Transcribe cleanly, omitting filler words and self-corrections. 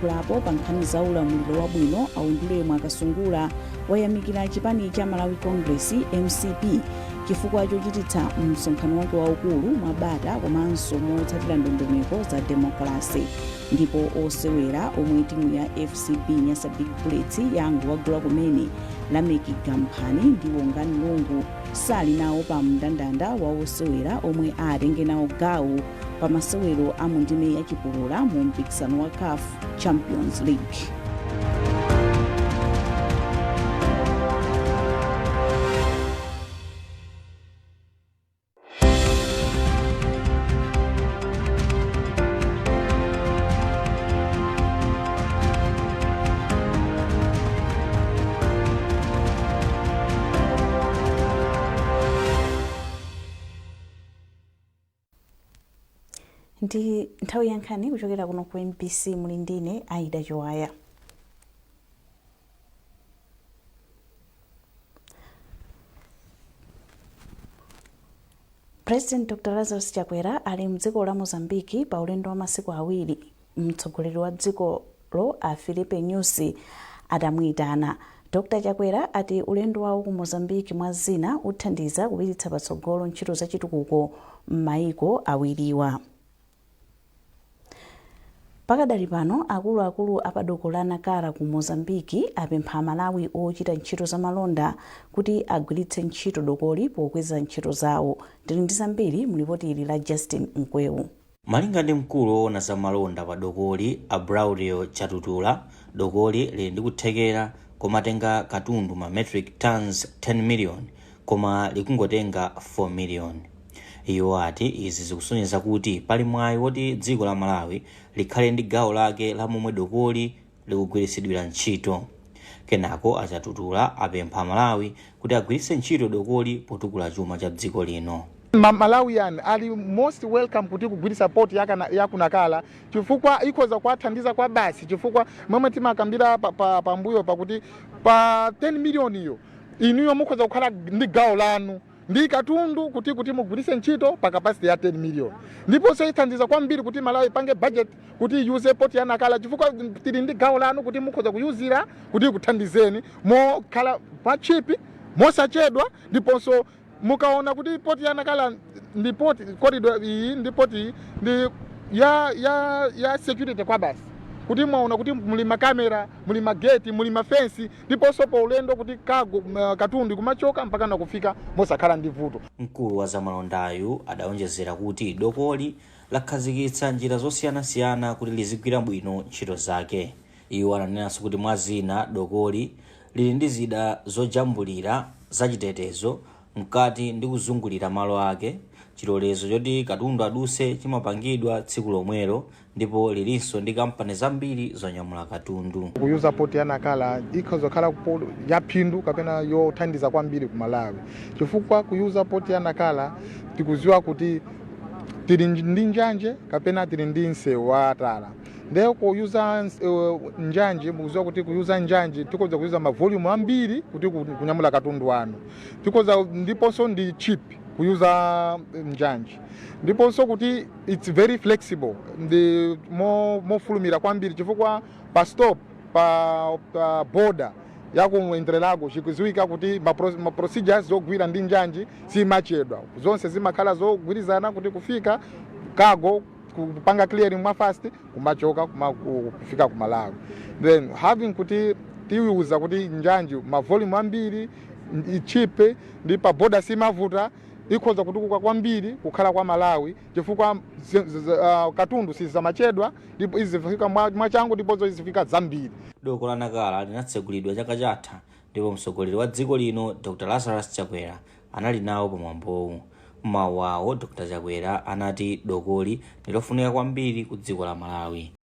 Polankhulapo pa nkhani za ulamuliro wabwino, a Undule Mwakasungula wayamikira chipani cha Malawi Congress, MCP, chifukwa chochititsa msonkhano wake waukulu mwabata komanso motsatira ndondomeko za demokrasi. Ndipo osewera omwe timu ya FCB Nyasa Big Bullets yangowagula kumene, Lameck Gamphani ndi Wongani Lungu, sali nawo pa mndandanda wa osewera omwe atenge nawo gawo pa masewero a mu ndime ya chipulula mu mpikisano wa CAF Champions League. Ndi nthawi ya nkhani kuchokera kuno ku MBC. Muli ndine Aida Chiwaya. President Dr Lazarus Chakwera ali mdziko la Mozambique pa ulendo wa masiku 2, mtsogoleri wa dzikolo a Filipe Nyusi atamuyitana. Dr Chakwera ati ulendo wawo ku Mozambique, mwa zina, uthandiza kupititsa patsogolo ntchito za chitukuko m'mayiko awiriwa. Pakadali pano, akuluakulu a padoko la Nacala ku Mozambique apempha Amalawi ochita ntchito za malonda kuti agwiritse ntchito dokoli pokweza ntchito zawo. Tili ndi zambiri mu lipoti ili la Justin Mkweu. Malinga ndi mkulu woona za malonda pa dokoli, a Braulio Chatutula, dokoli lili ndi kuthekera komatenga katundu ma metric tons 10 million koma likungotenga 4 million. Iwo ati izi zikusonyeza kuti pali mwayi woti dziko la Malawi likhale ndi gawo lake la momwe dokoli likugwiritsidwira ntchito. Kenako a Chatutula apempha Amalawi kuti agwiritse ntchito dokoli potukula chuma cha dziko lino. Malawian ali most welcome kuti kugwiritsa port ya ku Nacala chifukwa ikhoza kuwathandiza kwa basi, chifukwa momwe timakambira pambuyo pakuti pa 10 million iyo, inuyo mukhoza kukhala ndi gawo lanu ndi katundu kuti mugwiritse ntchito pa capacity ya 10 million. Ndiponso ithandiza kwambiri kuti Malawi ipange budget kuti iyuze port ya Nacala, chifukwa tili ndi gawo lanu kuti mukhoza kuyuzira kuti ikuthandizeni mokhala pa cheap, mosachedwa. Ndiponso mukaona kuti port ya Nacala ndi port corridor iyi ndi port iyi ndi ya security kwa basi, kuti mwaona kuti muli makamera, muli mageti, muli mafensi, ndiponso pa ulendo kuti cargo, katundu kumachoka mpaka nakufika mosakhala ndi vuto. Mkulu wa zamalondayu adaonjezera kuti dokoli lakhazikitsa njira zosiyanasiyana kuti lizigwira bwino ntchito zake. Iwo ananenanso kuti, mwa zina, dokoli lili ndi zida zojambulira zachitetezo mkati ndi kuzungulira malo ake, chilolezo choti katundu aduse chimapangidwa tsiku lomwelo, ndipo lilinso ndi kampani zambiri zonyamula katundu. Kuyuza port ya Nacala ikhoza kukhala ya phindu kapena yothandiza kwambiri ku Malawi, chifukwa kuyuza port ya Nacala tikuziwa kuti tili ndi njanje kapena tili ndi msewu wa tala. Ndiye kuyuza njanji, mukuziwa kuti kuyuza njanji tikhoza kuyuza ma volume ambiri kuti kunyamula katundu wanu tikhoza, ndiponso ndi cheap kuyuza njanji, ndiponso kuti it's very flexible, ndi mofulumira kwambiri, chifukwa pa stop pa border ya ku Entrelagos chikuziwika kuti ma procedures zogwira ndi njanji simachedwa, zonse zimakhala zogwirizana kuti kufika cargo, kupanga clearing mwa fast, kumachoka kufika ku Malawi. Then having kuti tiuza kuti njanji ma volume ambiri, i cheap, ndi pa border simavuta, ikhoza kutukuka kwambiri kukhala kwa Malawi, chifukwa katundu sizamachedwa ndipo izifika mwachangu ndiponso izifika zambiri. Doko la Nacala linatsegulidwa chaka chatha ndipo mtsogoleri wa dziko lino Dr Lazarus Chakwera anali nawo pamwambowu. M'mawu awo, Dr Chakwera anati dokoli ndilofunika kwambiri ku dziko la Malawi.